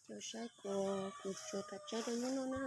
Cov saib kuv, kuv tsuav kav tsawb rau nyob no na.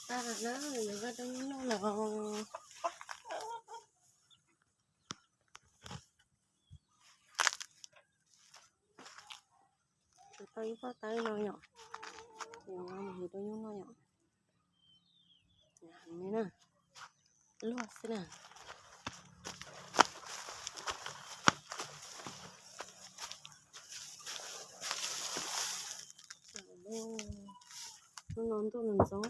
tag na, yuav vaj rau nyuj noj lawm. Tsuas tau ib pob tawb no yom, ces mus rau nyuj noj yom. Heev li na, luaj xwb na. Hnub no ntuj nws ntxoov,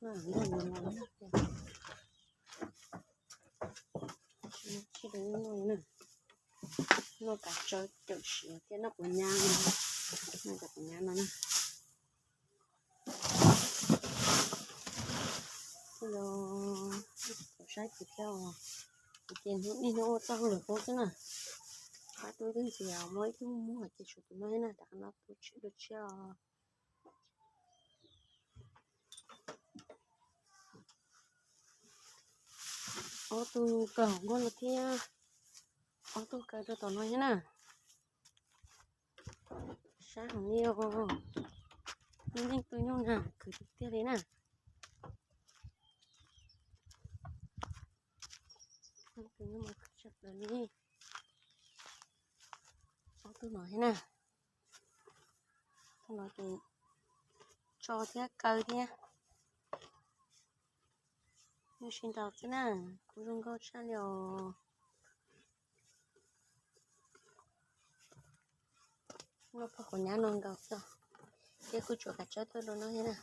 ntuj nws ntxoov. Tsis noj na, noj kav tsawv cawm siav thiab noj quav nyab, noj cov quav nyab no na. Los saib kuv thiab os, kuv ces hnub ib hnub ua txoj hauj lwm qub xwb na. Pab tub twb ntxias muab ib tug muag ces tshuav tus no thiab na, rov qab no pub tsheb dua tshiab os. Ob tug kaw hauv nkuaj no thiab, ob tug kaw rau tom no thiab na. Sab heev li os, nej leej twg nyuj nag khwv tiag tiag li na. Tus nyuj mas khwv tshaj plaws li. Ob tug no thiab na, tus no ces tso thiab kaw thiab. Nyuj sib nraus xwb na, kuj zoo nkauj tshaj li os. Noj pob quav nyab no nkaus xwb, thiab kuj tsuas kav tsawb tuaj rau no thiab na.